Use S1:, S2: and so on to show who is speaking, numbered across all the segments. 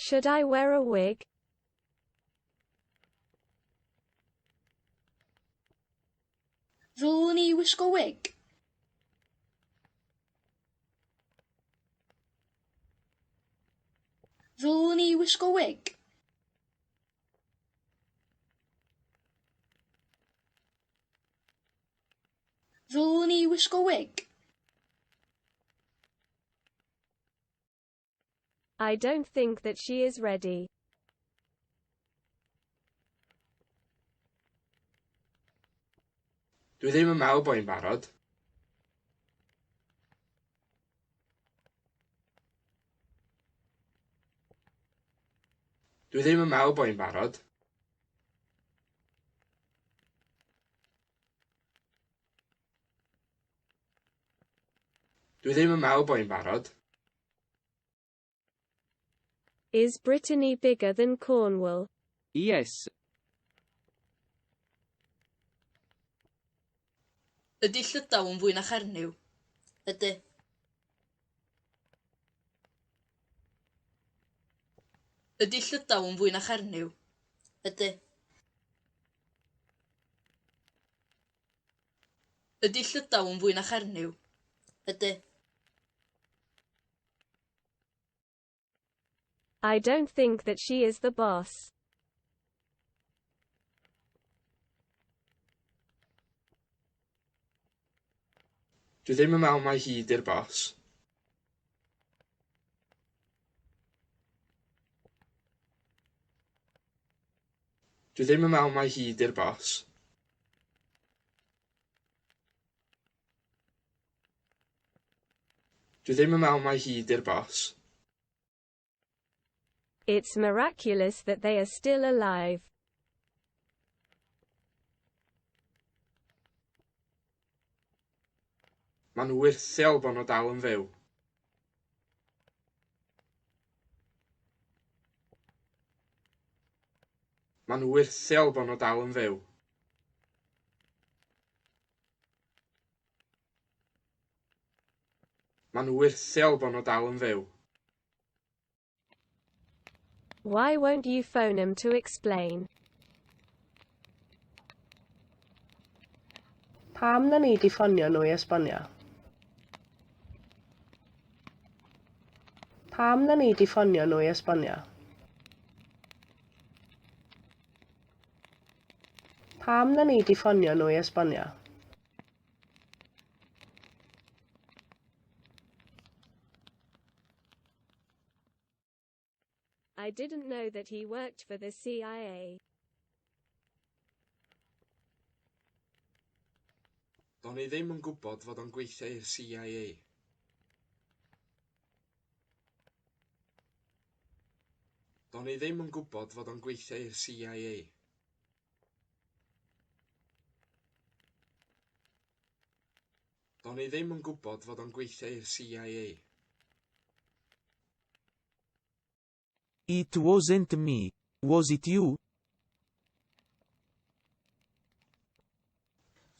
S1: Should I wear a wig?
S2: Ddylwn i wisgo wig? Ddylwn i wisgo wig? Ddylwn i wisgo wig?
S1: I don't think that she is ready.
S3: Dwi ddim yn meddwl bod hi'n barod. Dwi ddim yn meddwl bod hi'n barod. Dwi ddim yn meddwl bod hi'n barod.
S1: Is Brittany bigger than Cornwall?
S4: Yes.
S2: Ydy Llydaw yn fwy na Chernyw? Ydy. Ydy Llydaw yn fwy na Chernyw? Ydy. Ydy Llydaw yn fwy na Chernyw? Ydy.
S1: I don't think that she is the boss.
S3: Dwi ddim yn meddwl mai hi 'di'r bos. Dwi ddim yn meddwl mai hi 'di'r bos. Dwi ddim yn meddwl mai hi 'di'r bos.
S1: It's miraculous that they are still alive.
S3: Mae'n wyrthiol bod nhw dal yn fyw. Mae'n wyrthiol bod nhw dal yn fyw. Mae'n wyrthiol bod nhw dal yn fyw.
S1: Why won't you phone 'em to explain?
S5: Pam na nei di ffonio nhw i esbonio? Pam na nei di ffonio nhw i esbonio? Pam na nei di ffonio nhw i esbonio?
S1: I didn't know that he worked for the CIA.
S3: Do'n i ddim yn gwybod fod o'n gweithio i'r CIA. Do'n i ddim yn gwybod fod o'n gweithio i'r CIA. Do'n i ddim yn gwybod fod o'n gweithio i'r CIA.
S6: It wasn't me, was it you?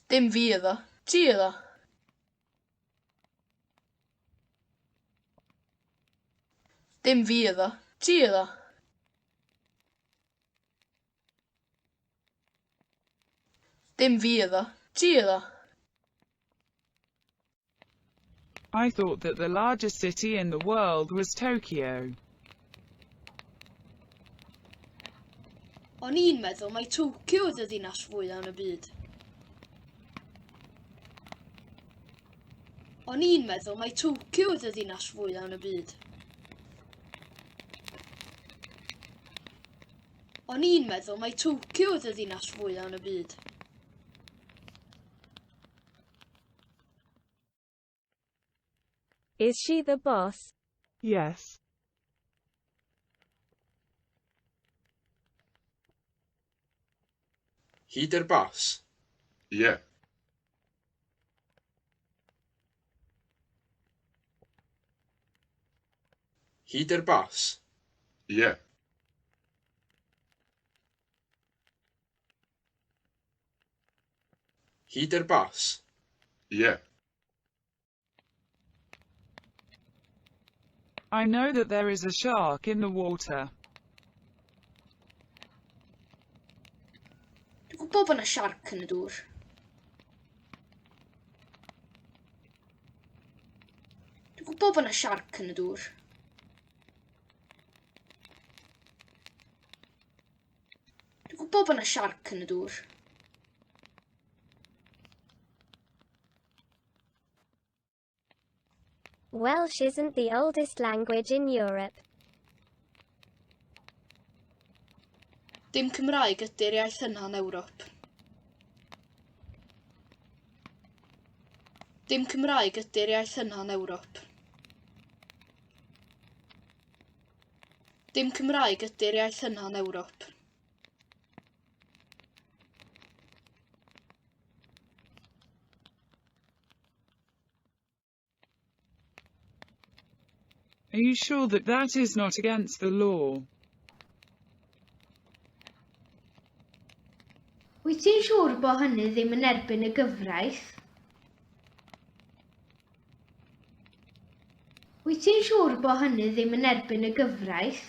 S2: Dim fi oedd o. Ti oedd o. Dim fi oedd o. Ti oedd o. Dim fi oedd o. Ti oedd o.
S7: I thought that the largest city in the world was Tokyo.
S2: O'n i'n meddwl mai Tokyo oedd y ddinas fwyaf yn y byd. O'n i'n meddwl mai Tokyo oedd y ddinas fwyaf yn y byd. O'n i'n meddwl mai Tokyo oedd y ddinas fwyaf yn y byd.
S1: Is she the boss?
S7: Yes.
S3: Hi 'di'r bos?
S8: Ie.
S3: Hi 'di'r bos?
S8: Ie.
S3: Hi 'di'r bos?
S8: Ie.
S7: I know that there is a shark in the water.
S2: gwybod bod 'na siarc yn y dŵr. Dwi'n gwybod bod 'na siarc yn y dŵr. Dwi'n gwybod bod 'na siarc yn y dŵr.
S1: Welsh isn't the oldest language in Europe.
S2: Dim Cymraeg ydy'r iaith hyna yn Ewrop. Dim Cymraeg ydy'r iaith hyna yn Ewrop. Dim Cymraeg ydy'r iaith hyna yn Ewrop.
S7: Are you sure that that is not against the law?
S4: Wyt ti'n siŵr bod hynny ddim yn erbyn y gyfraith? Wyt ti'n siŵr bod hynny ddim yn erbyn y gyfraith?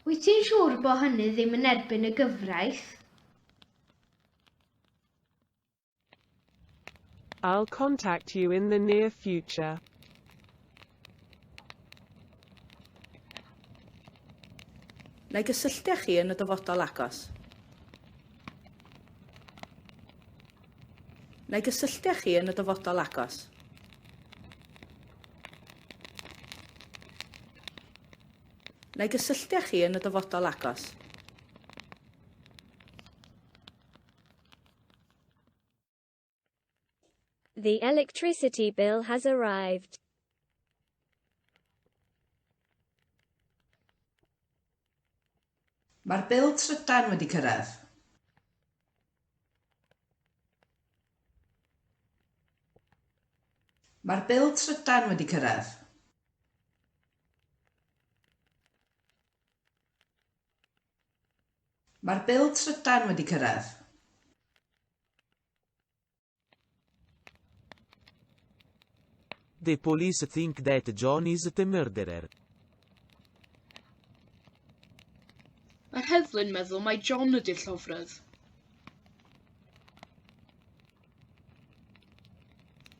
S4: Wyt ti'n siŵr bod hynny ddim yn erbyn y gyfraith?
S7: I'll contact you in the near future.
S9: Na i gysylltu â chi yn y dyfodol agos. Na i gysylltu â chi yn y dyfodol agos. Na i gysylltu â chi yn y dyfodol agos.
S1: The electricity bill has arrived.
S9: Mae'r bil trydan wedi cyrraedd. Mae'r bil trydan wedi cyrraedd. Mae'r bil trydan wedi cyrraedd.
S6: The police think that John is the murderer.
S2: Mae'r heddlu'n meddwl mai John ydy'r llofrudd.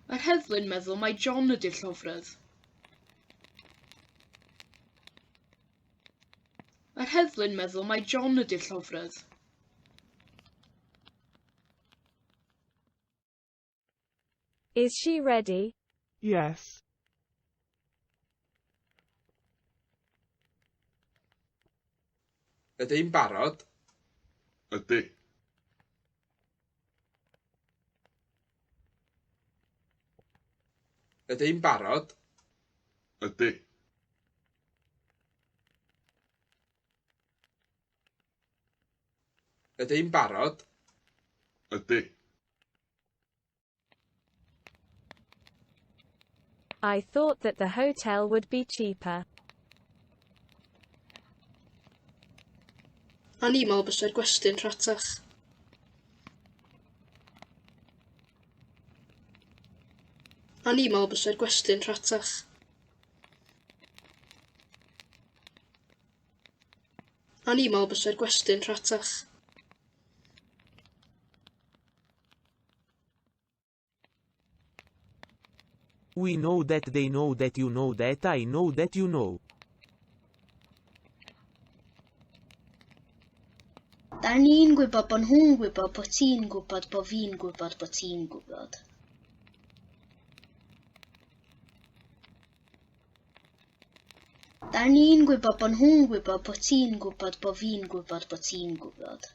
S2: Mae'r heddlu'n meddwl mai John ydy'r llofrudd. Mae'r heddlu'n meddwl mai John ydy'r llofrudd.
S1: Is she ready?
S7: Yes.
S3: Ydy hi'n barod?
S8: Ydy.
S3: Ydy hi'n barod?
S8: Ydy.
S3: Ydy hi'n barod?
S8: Ydy.
S1: I thought that the hotel would be cheaper.
S2: O'n i'n meddwl bysa'r gwesty'n rhatach. O'n i'n meddwl bysa'r gwesty'n rhatach. O'n i'n meddwl bysa'r gwesty'n rhatach.
S6: We know that they know that you know that I know that you know.
S4: Da ni'n gwybod bod nhw'n gwybod bod ti'n gwybod bod fi'n gwybod bod ti'n gwybod. Da ni'n gwybod bod nhw'n gwybod bod ti'n gwybod bod fi'n gwybod bod ti'n gwybod.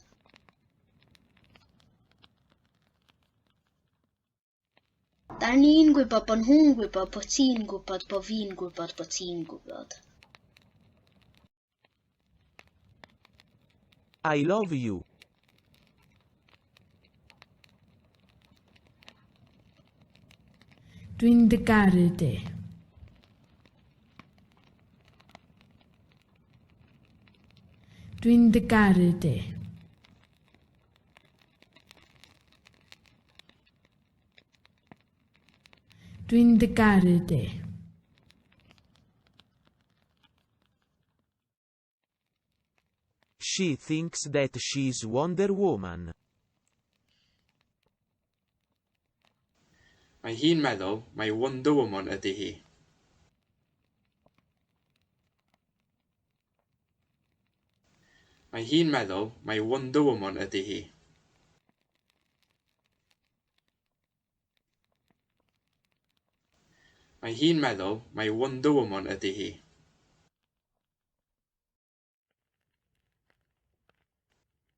S4: Da ni'n gwybod bod nhw'n gwybod bod ti'n gwybod bod fi'n gwybod bod ti'n gwybod.
S6: I love you.
S4: Dwi'n dy garu di. Dwi'n dy garu di. Dwi'n dy garu di.
S6: She thinks that she's Wonder Woman.
S3: Mae hi'n meddwl mai Wonder Woman ydy hi. Mae hi'n meddwl mai Wonder Woman ydy hi. Mae hi'n meddwl mai Wonder Woman ydy hi.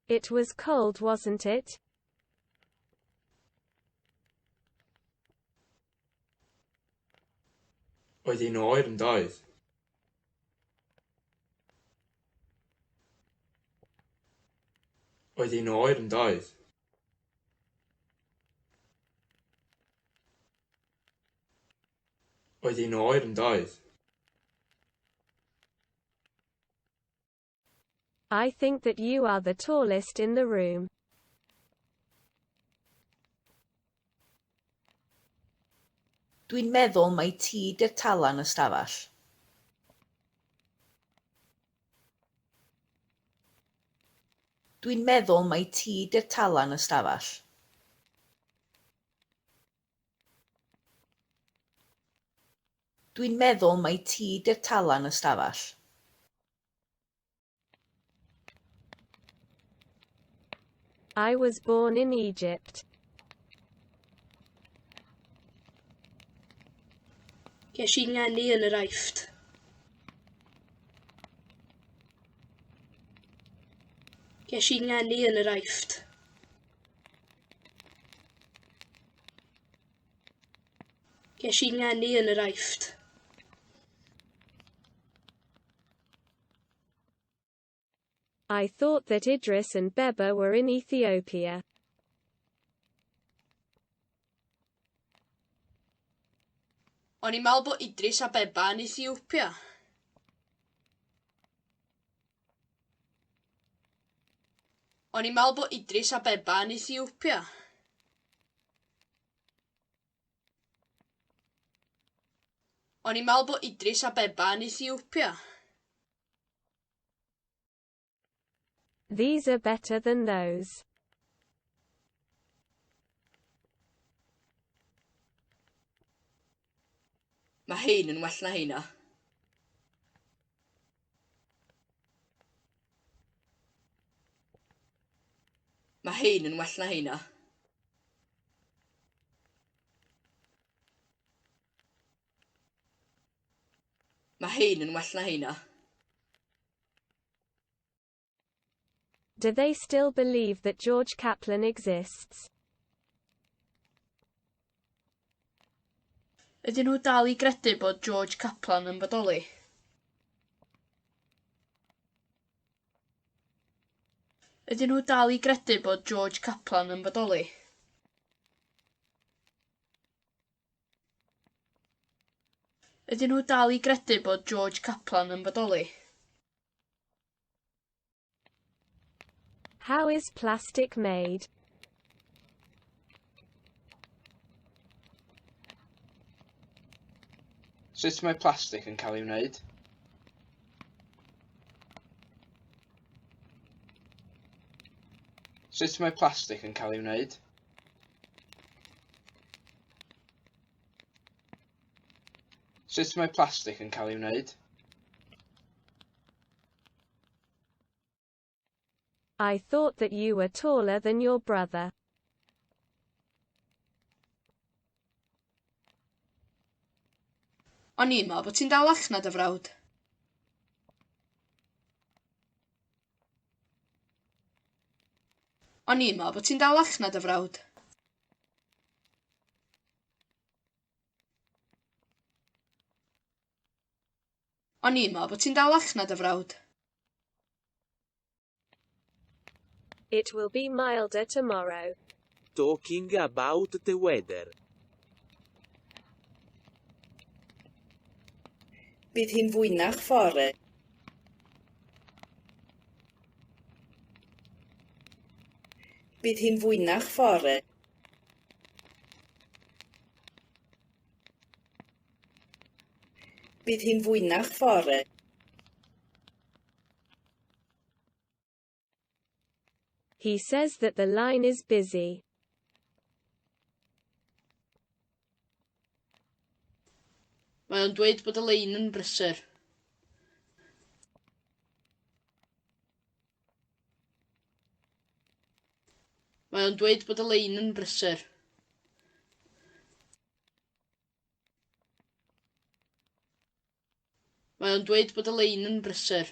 S1: It was cold, wasn't it?
S3: Oedd hi'n oer yn doedd? Oedd hi'n oer yn doedd? Oedd hi'n oer yn doedd?
S1: I think that you are the tallest in the room.
S9: Dwi'n meddwl mai ti 'di'r tala yn y stafell. Dwi'n meddwl mai ti 'di'r tala yn y stafell. Dwi'n meddwl mai ti 'di'r tala yn y stafell.
S1: I was born in Egypt.
S4: Ges i ngeni yn yr Aifft. Ges i ngeni yn yr Aifft. Ges i ngeni yn yr Aifft.
S1: I thought that Idris and Beba were in Ethiopia.
S2: O'n i'n meddwl bod Idris a Beba yn Ethiopia. O'n i'n meddwl bod Idris a Beba yn Ethiopia. O'n i'n meddwl bod Idris a Beba yn Ethiopia.
S1: These are better than those.
S2: Mae hein yn well na heina. Mae hein yn well na heina. Mae hein yn well na heina.
S1: Do they still believe that George Kaplan exists?
S2: Ydyn nhw dal i gredu bod George Kaplan yn bodoli? Ydyn nhw dal i gredu bod George Kaplan yn bodoli? Ydyn nhw dal i gredu bod George Kaplan yn bodoli?
S1: How is plastic made?
S3: Sut mae plastig yn cael ei wneud? Sut mae plastig yn cael ei wneud? Sut mae plastig yn cael ei wneud?
S1: I thought that you were taller than your brother.
S2: O'n i'n meddwl bod ti'n dalach na dy frawd. O'n i'n meddwl bod ti'n dalach na dy frawd. O'n i'n meddwl bod ti'n dalach na dy frawd.
S1: It will be milder tomorrow.
S6: Talking about the weather.
S9: Bydd hi'n fwynach fory. Bydd hi'n fwynach fory. Bydd hi'n fwynach fory.
S1: He says that the line is busy.
S2: Mae o'n dweud bod y lein yn brysur. Mae o'n dweud bod y lein yn brysur. Mae o'n dweud bod y lein yn brysur.